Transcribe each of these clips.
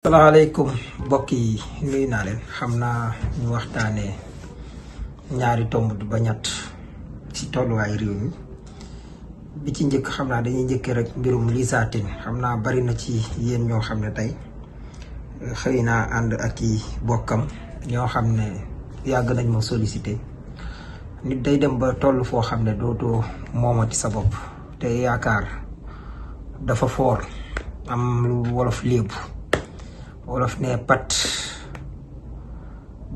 salaamaaleykum mbokk yi nuyu naa leen xam naa ñu waxtaanee ñaari tomb ba ñett ci tolluwaay réew mi bi ci njëkk xam naa dañuy njëkkee rek mbirum Lissa Tine xam naa bari na ci yéen ñoo xam ne tey xëy naa ànd ak i bokkam ñoo xam ne yàgg nañ ma sollicité nit day dem ba toll foo xam ne dootoo moomati sa bopp te yaakaar dafa foor am lu wolof léebu wolof ne pat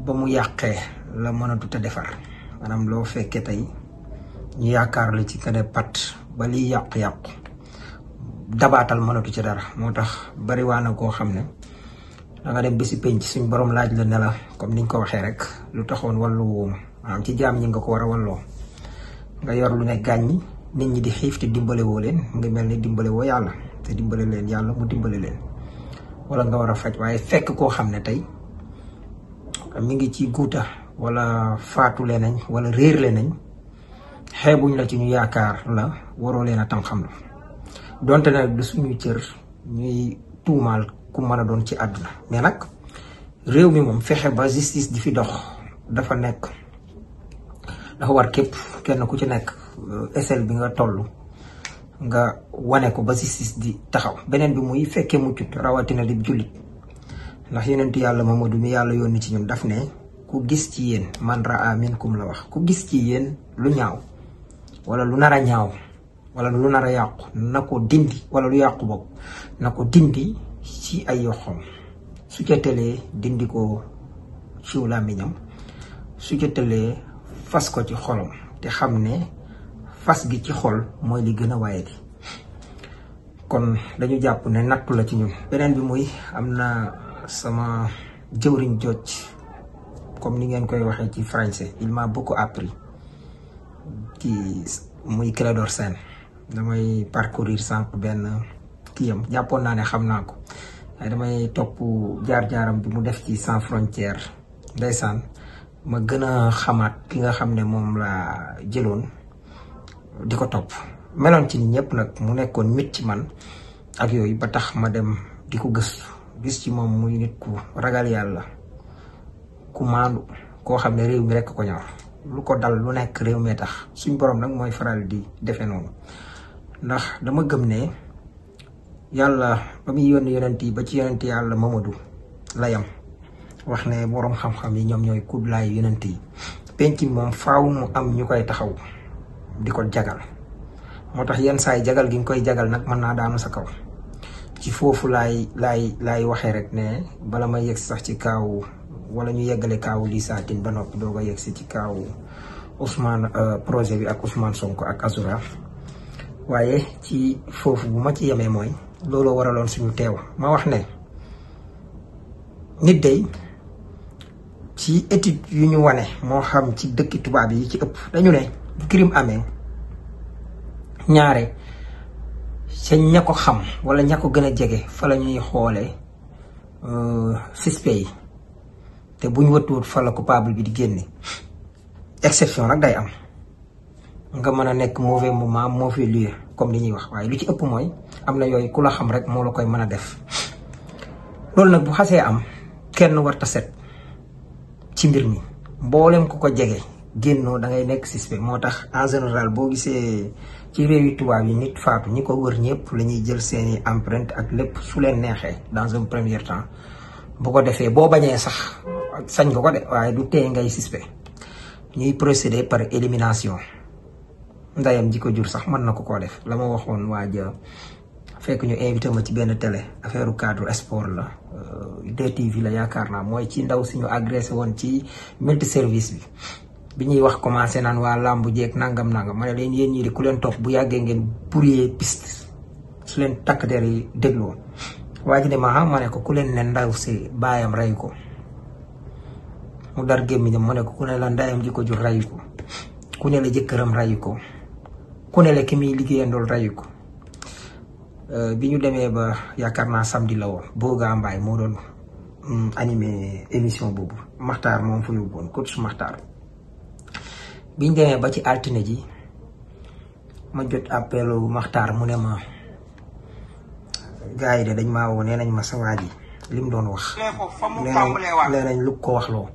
ba mu yàqee la mënatut a defar maanaam loo fekkee tey ñu yaakaar la ci kene pat ba liy yàqu-yàqu dabaatal mënatu ci dara moo tax bariwaa na koo xam ne danga dem bési penc suñ borom laaj la ne la comme niñ ko waxee rek lu taxoon wallu wooma maanaam ci jaam ñi nga ko war a walloo nga yor lu ne gàññi nit ñi di xiif te dimbale woo leen nga mel ni dimbale woo yàlla te dimbale leen yàlla mu dimbale leen wala nga war a faj waaye fekk koo xam ne tey mi ngi ci guuta wala faatule nañ wala réerle nañ xeebuñ la ci ñu yaakaar la waroo leen a tam xam la donte nag du suñu cër ñuy tuumaal ku mën a doon ci àdduna mais nag réew mi moom fexe ba justice di fi dox dafa war képp kenn ku ci nekk échelle bi nga toll nga wane ko ba justice di taxaw beneen bi muy fekkee muccut rawatina di jullit ndax yonentu yàlla Mamadu mi yàlla yónni ci ñun daf ne ku gis ci yéen man raa minkum la wax ku gis ci yéen lu ñaaw wala lu nar a ñaaw wala lu nar a yàqu na ko dindi wala lu yàqu bopp na ko dindi ci ay yoxoom su ca tëlee dindi ko ciw làmmiñam su ca tëlee fas ko ci xolam te xam ne fas gi ci xol mooy li gën a waaye di kon dañu jàpp ne nattu la ci ñun beneen bi muy am na sama jëwriñ jooj comme ni ngeen koy waxee ci français il m'a beaucoup appris ci muy Clédor Sène damay parcourir sànq benn kiyam jàppoon naa ne xam naa ko waaye damay topp jaar-jaaram bi mu def ci sans frontière ndeysaan ma gën a xamaat ki nga xam ne moom laa jëloon di ko topp meloon ci ñëpp nag mu nekkoon mit ci man ak yooyu ba tax ma dem di ko gëstu gis ci moom muy nit ku ragal yàlla ku maandu koo xam ne réew mi rekk ko ñor lu ko dal lu nekk réew mi tax suñ borom nag mooy faral di defe noonu ndax dama gëm ne yàlla ba muy yónni yonent yi ba ci yonent yàlla Mamadu la yam wax ne boroom xam-xam yi ñoom ñooy kudlaay yonent yi penc moom faaw mu am ñu koy taxaw di ko jagal moo tax yenn saa yi jagal gi nga koy jagal nag mën naa daanu sa kaw ci foofu laay waxee rek ne bala may yegg sax ci kaaw wala ñu yeggale kaawu Lissa Tine ba noppi doo ko yegg si ci kaawu Ousmane projet bi ak Ousmane Sonko ak Azoura waaye ci foofu bu ma ci yemee mooy looloo waraloon suñu teew ma wax ne nit day ci étude yu ñu wane moo xam ci dëkki tubaab yi ci ëpp dañu ne crime amee ñaare ca ña ko xam wala ña ko gën a jege fa la ñuy xoolee suspect yi te buñ wëtuwut fa la coupable bi di génne exception nag day am nga mën a nekk mauvais moment mauvais lieu comme li ñuy wax waaye lu ci ëpp mooy am na yooyu ku la xam rek moo la koy mën a def loolu nag bu xasee am kenn warta set ci mbir mi mboolem ku ko jege génnoo da ngay nekk suspect moo tax en général boo gisee ci réewi tubaab yi nit faatu ñi ko wër ñëpp la ñuy jël seeni empreinte ak lépp su leen neexee dans un premier temps bu ko defee boo bañee sax sañ nga ko de waaye du tee ngay suspect ñuy procéder par élimination ndayam ji ko jur sax mën na ko koo def la ma waxoon waaja fekk ñu invité ma ci benn télé affaire cadre sport la 2TV la yaakaar naa mooy ci ndaw si ñu agressé woon ci multi service bi ñuy wax commencé naan waa làmbu jeeg nangam ma ne leen yéen ñii di ku leen topp bu yàggee ngeen brouiller piste su leen takk der yi dégloo waa ji ne ma ne ko ku leen ne ndaw si baayam rey ko mu dar gémmiñam ma ne ko ku ne la ndayam ji ko jur rey ko ku ne la jëkkëram rey ko ku ne la ki muy liggéeyandool rey ko bi ñu demee ba yaakaar naa samedi la woon Boga Mbaye moo doon animé émission boobu Maxtaar moom fa yóbboon coach Maxtaar bi ñu demee ba ci altine ji ma jot appelu Maxtaar mu ne ma gars yi de dañ maa woo nee nañ ma sa waa ji lim doon wax leenañ lu ko wax loo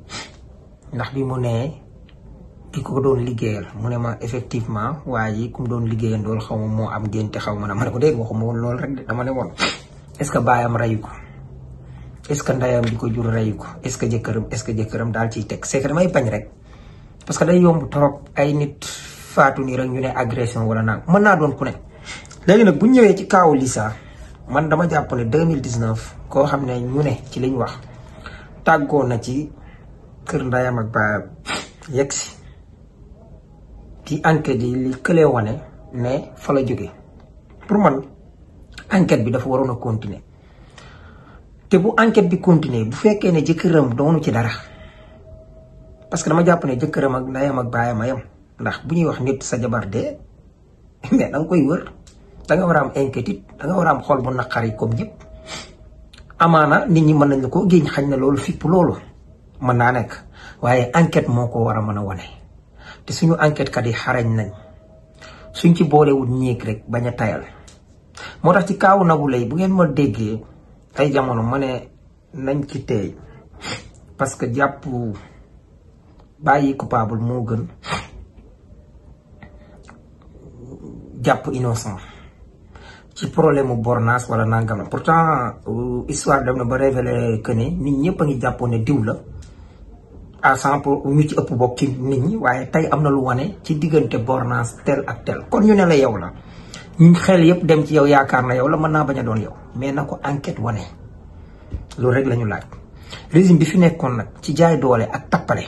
ndax bi mu nee ki ko doon liggéeyal mu ne ma effectivement waa ji ku mu doon liggéeyal dool xaw ma moo am génte xaw ma ne ko déet waxuma woon loolu rek de dama ne woon est-ce que baayam reyu ko est-ce que ndeyam di ko jur reyu ko est-ce que jëkkëram daal ciy teg c'est que damay bañ rek parce que day yomb trop ay nit faatu nii rek ñu ne agression wala naag mën naa doon ku ne. léegi nag bu ñëwee ci kaawu Lisa man dama jàpp ne 2019 koo xam ne ñu ne ci liñ wax tàggoo na ci kër ndeyam ak baayam yegg si ci enquête yi li këlee wane ne fa la jóge pour man enquête bi dafa waroon a continuer te bu enquête bi continuer bu fekkee ne jëkkëram doonu ci dara parce que dama jàpp ne jëkkëram ak ndeyam ak baayam a yam ndax bu ñuy wax nit sa jabar dee mais da nga koy wër da nga war a am inquiétude da nga war a am xol bu naqari comme ñëpp amaana nit ñi mën nañ la ko géej xañ na loolu fipp loolu mën naa nekk waaye enquête moo ko war a mën a wane te suñu enquête kat yi xarañ nañ suñ ci boolewul ñéeg rek bañ a tayal moo tax ci kaawu Nabou Leye bu ngeen ma déggee ay jamono ma ne nañ ci teey parce que jàpp bàyyi coupable moo gën jàpp innocent ci problème mu bornage wala nangam la pourtant histoire dem na ba révéler que ne nit ñëpp a ngi jàppoon ne diw la à 100 pour ñu ci ëpp bokk ci nit ñi waaye tey am na lu wane ci diggante bornage tel ak tel kon ñu ne la yow la ñu xel yëpp dem ci yow yaakaar na yow la mën naa bañ a doon yow mais na ko enquête wane loolu rek la ñu laaj. régime bi fi nekkoon nag ci jaay doole ak tappale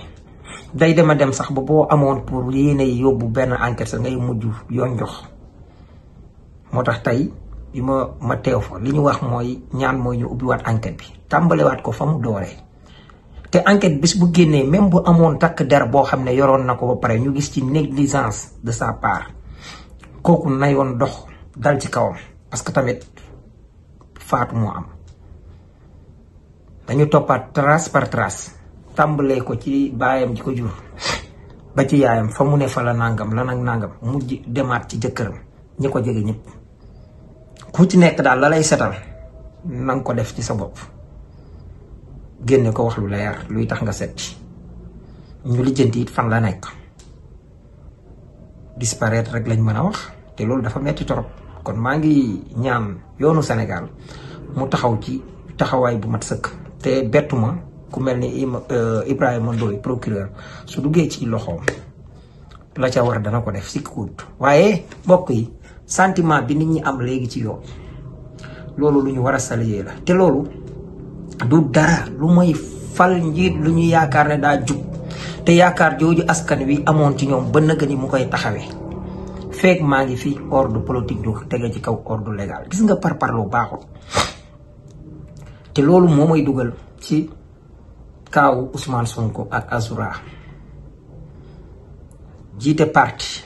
day dem a dem sax ba boo amoon pour yéene yóbbu benn enquête sax ngay mujj yoon jox moo tax tey bi ma teew fa li ñu wax mooy ñaan mooy ñu ubbiwaat enquête bi tàmbalewaat ko fa mu dooree te enquête bis bu génnee même bu amoon takk der boo xam ne yoroon na ko ba pare ñu gis ci négligence de sa part kooku na yoon dox dal ci kawam parce que tamit faatu moo am dañu toppaat trace par trace tàmbalee ko ci baayam ji ko jur ba ci yaayam fa mu ne fa la nangam la nag nangam mujj demaat ci jëkkëram ñi ko jege ñëpp ku ci nekk daal la lay setal na nga ko def ci sa bopp génne ko wax lu leer luy tax nga set ci ñu lijjanti it fan la nekk disparaître rek lañ mën a wax te loolu dafa metti torop kon maa ngi ñaan yoonu Sénégal mu taxaw ci taxawaay bu mat sëkk te bettuma ku mel ni Ibrahima Ndoye procureur su duggee ci loxoom la ca war dana ko def si kuut waaye mbokk yi sentiment bi nit ñi am léegi ci yoon loolu lu ñu war a saluer la te loolu du dara lu mooy fal njiit lu ñu yaakaar ne daa jub te yaakaar jooju askan wi amoon ci ñoom ba nëgë ni mu koy taxawee feek maa ngi fi ordre politique du tege ci kaw ordre légal gis nga parparloo baaxul te loolu moo may dugal ci kaawu Ousmane Sonko ak Azoura jiite parti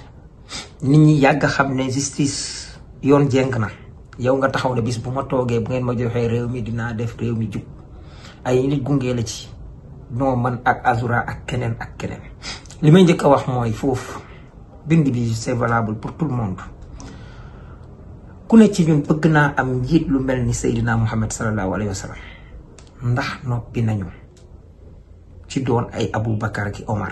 nit ñi yàgg xam ne justice yoon jeng na yow nga taxaw ne bis bu ma toogee bu ngeen ma joxee réew mi dinaa def réew mi jub ay nit gunge la ci non man ak Azoura ak keneen li may njëkk a wax mooy foofu bind bi c'est valable pour tout le monde ku ne ci ñun bëgg naa am njiit lu mel ni Seydina Muhammad sallallahu alayhi wa sallam ndax noppi nañu ci doon ay Aboubacar ki Omar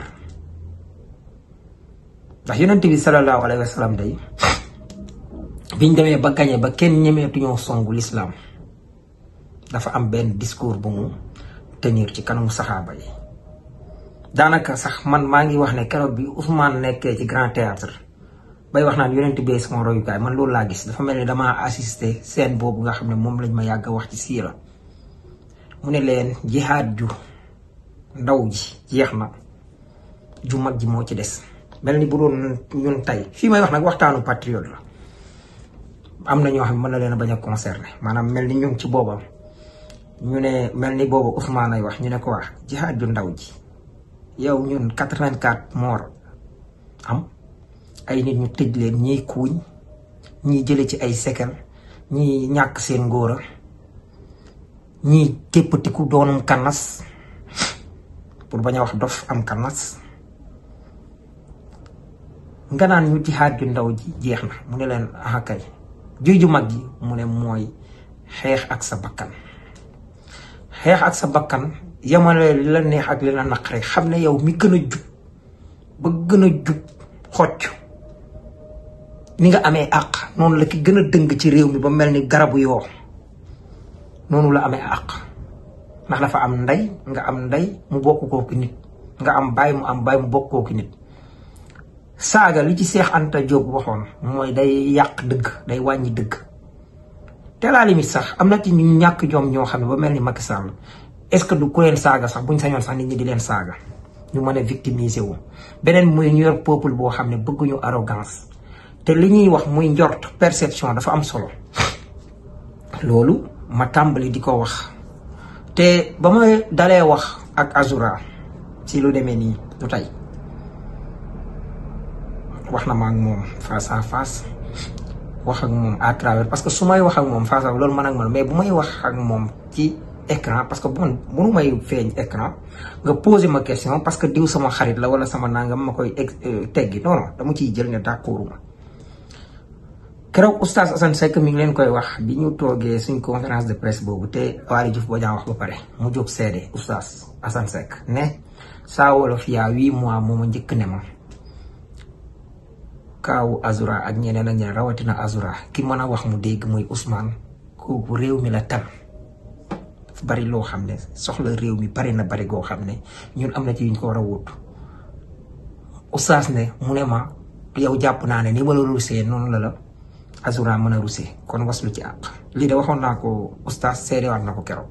ndax yonent bi sallallahu alayhi wa sallam day biñ demee ba gañe ba kenn ñemeetuñoo songu l'islam dafa am benn discours bu mu tenir ci kanamu saxaaba yi daanaka sax man maa ngi wax ne keroog bi Ousmane nekkee ci Grand Théâtre bay wax naan yonent bi sama royukaay man loolu laa gis dafa mel ni damaa assisté scène boobu nga xam ne moom lañ ma yàgg a wax ci siira mu ne leen jihaad ju ndaw ji jeex na ju mag ji moo ci des mel ni bu doon ñun tey fii may wax nag waxtaanu patriote la am na ñoo xam ne mën na leen a bañ a concerné maanaam mel ni ñun ci boobam ñu ne mel ni boobu Ousmane ay wax ñu ne ko wax jihaad ju ndaw ji yow ñun 84 morts am ay nit ñu tëj leen ñiy kuuñ ñiy jële ci ay séquelles ñiy ñàkk seen ngóora ñiy képpatiku doonum kannas pour bañ a wax dof am kannas nga naan ñu jihaad ju ndaw ji jeex na mu ne leen kay ju mag ji mu ne mooy xeex ak sa bakkan xeex ak sa bakkan yamale li la neex ak li la naqare xam ne yow mi gën a jub ba gën a jub xocc ni nga amee àq noonu la ki gën a dëng ci réew mi ba mel ni garabu yoo noonu la amee àq ndax dafa am ndey nga am ndey mu bokk kooku nit nga am baay mu am baay mu bokk kooku nit saaga li ci Cheikh Anta Diop waxoon mooy day yàq dëgg day wàññi dëgg te la limite sax am na ci ñu ñàkk jom ñoo xam ne ba mel ni Macky Sall est-ce que du ku leen saaga sax buñ sañoon sax nit ñi di leen saaga ñu mën a victimiser wu beneen muy ñu yor peuple boo xam ne bëgguñu arrogance te li ñuy wax muy njort perception dafa am solo loolu ma tàmbali di ko wax te ba ma dalee wax ak Azoura ci lu demee nii du tey wax na ma ak moom face à face wax ak moom à travers parce que su may wax ak moom face à loolu man ak man mais bu may wax ak moom ci écran parce que bon mënu may feeñ écran nga posé ma question parce que diw sama xarit la wala sama nangam ma koy teggi non dama ciy jël ne d'accord ma keroog oustaz Assane Seck mi ngi leen koy wax bi ñu toogee suñ conférence de presse boobu te Waly Diouf Bodian wax ba pare mu jóg seede oustaz Assane Seck ne saa wolof yaa 8 mois moo ma njëkk ne ma kaawu Azoura ak ñeneen ak ñeneen rawatina Azoura ki mën a wax mu dégg muy Ousmane kooku réew mi la tal bari loo xam ne soxla réew mi bari na bari goo xam ne ñun am na ci yuñ ko war a wut oustaz ne mu ne ma yow jàpp naa ne ni ma la rusee noonu la Azoura mën a rusee kon waslu ci àq lii de waxoon naa ko oustaz seedewaat na ko keroog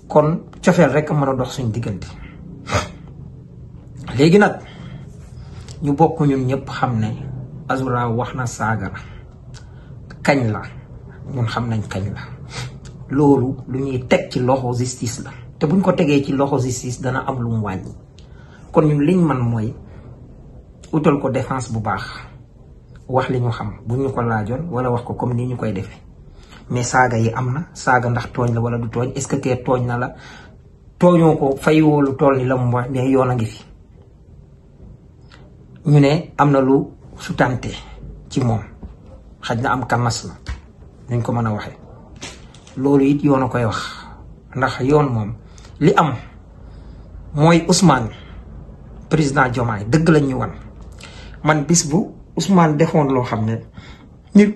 kon cofeel rek mën a dox suñ diggante léegi nag ñu bokk ñun ñëpp xam ne Azoura wax na saaga la kañ la ñun xam nañ kañ la loolu lu ñuy teg ci loxo justice la te buñ ko tegee ci loxo justice dana am lu mu wàññi kon ñun liñ man mooy utal ko défense bu baax wax li ñu xam bu ñu ko laajoon wala wax ko comme ni ñu koy defee mais saaga yi am na saaga ndax tooñ la wala du tooñ est-ce que kee tooñ na la tooñoo ko fay woolu tool ni la mu wax mais yoon a ngi fi ñu ne am na lu sutante ci moom xaj na am kamas la nuñ ko mën a waxee loolu it yoon a koy wax ndax yoon moom li am mooy Ousmane président Diomaye dëgg lañ ñu wan man bis bu Ousmane defoon loo xam ne ñu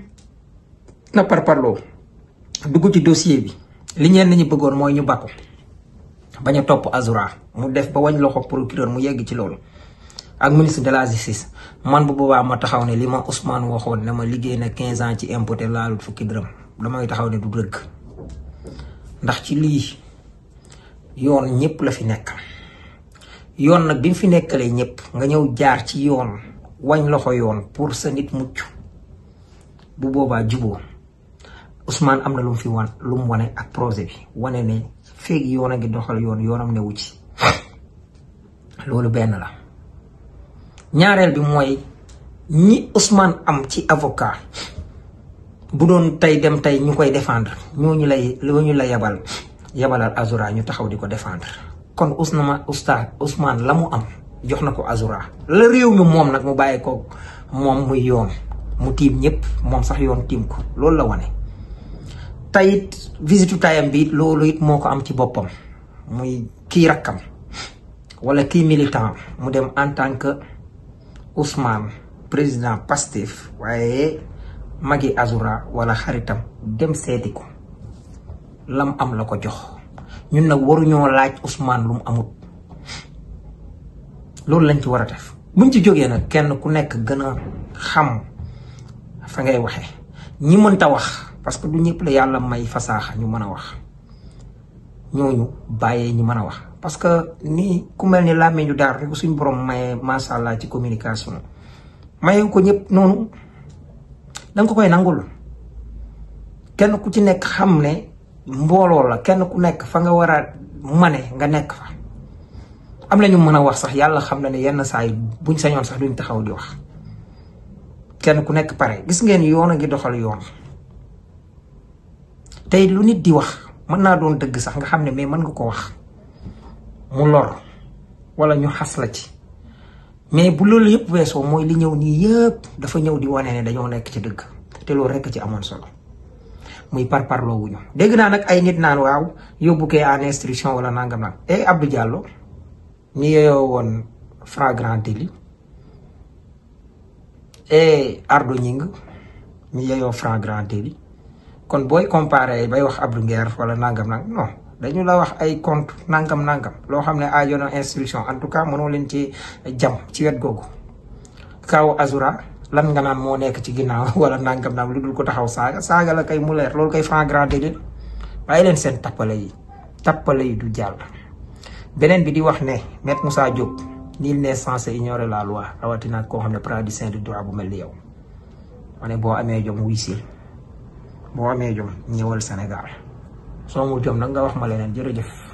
na parparloo dugg ci dossier bi li ñenn ñi bëggoon mooy ñu bakku bañ a topp Azoura mu def ba wañ loxo procureur mu yegg ci loolu ak ministre de la justice man bu boobaa ma taxaw ne li ma Ousmane waxoon ne ma liggéey na 15 ans ci impoté laalut fukki dërëm damay taxaw ne du dëgg ndax ci lii yoon ñëpp la fi nekkal yoon nag bi mu fi nekkalee ñëpp nga ñëw jaar ci yoon wañ loxo yoon pour sa nit mucc bu boobaa juboo Ousmane am na lu mu fi wan lu mu wane ak projet bi wane ne feeg yoon a ngi doxal yoon yoonam newu ci loolu benn la ñaareel bi mooy ñi Ousmane am ci avocat bu doon tey dem tey ñu koy défendre ñooñu la yabalal Azoura ñu taxaw di ko défendre kon Ousmane la mu am jox na ko Azoura la réew mi moom nag mu bàyyi ko moom muy yoon mu tiim ñëpp moom sax yoon tiim ko loolu la wane tayit visitu tayam bi loolu it moo ko am ci boppam muy kii rakkam wala kii militant mu dem en tant que Ousmane président Pastef waaye magi Azoura wala xaritam dem seeti ko lam am la ko jox ñun nag waruñoo laaj Ousmane lu mu amut loolu lañ ci war a def buñ ci jógee nag kenn ku nekk gën a xam fa ngay waxee ñi mënta wax parce que du ñëpp la yàlla may fasaaxa ñu mën a wax ñooñu bàyyee ñi mën a wax parce que ni ku mel ni làmmiñ ñu daar rek suñ borom maye macha allah ci communication maye ko ñëpp noonu danga ko koy nangul kenn ku ci nekk xam ne mbooloo la kenn ku nekk fa nga war a mane nga nekk fa am na ñu mën a wax sax yàlla xam na ne yenn saa yi buñ sañoon sax duñ taxaw di wax kenn ku nekk pare gis ngeen yoon a ngi doxal yoon tey lu nit di wax mën naa doon dëgg sax nga xam ne mais mën nga ko wax mu lor wala ñu xas la ci mais bu loolu yëpp weesoo mooy li ñëw nii yëpp dafa ñëw di wane ne dañoo nekk ci dëgg te loolu rekk ci amoon solo muy parparloo wuñu dégg naa nag ay nit naan waaw yóbbu kee en instruction wala nangam nag Abdou Diallo mi yeyoo woon flagrant délit Ardo Ñing mi yeyoo flagrant délit kon booy comparé bay wax Abdou Nguer wala nangam nag non dañu la wax ay compte nangam loo xam ne aajo na instruction en tout cas mënoo leen ci jam ci wet googu kaw Azura lan nga naan moo nekk ci ginnaaw wala nangam lu dul ko taxaw saaga la kay mu leer loolu kay flagrant délit bàyyi leen seen tappale yi du jàll. beneen bi di wax ne Maître Moussa Diop nul n'est censé ignorer la loi rawatina koo xam ne praticien du droit bu mel ni yow ma ne boo amee jom wuy sil boo amee jom ñëwal Sénégal soo mu jom nag nga wax ma leneen jërëjëf.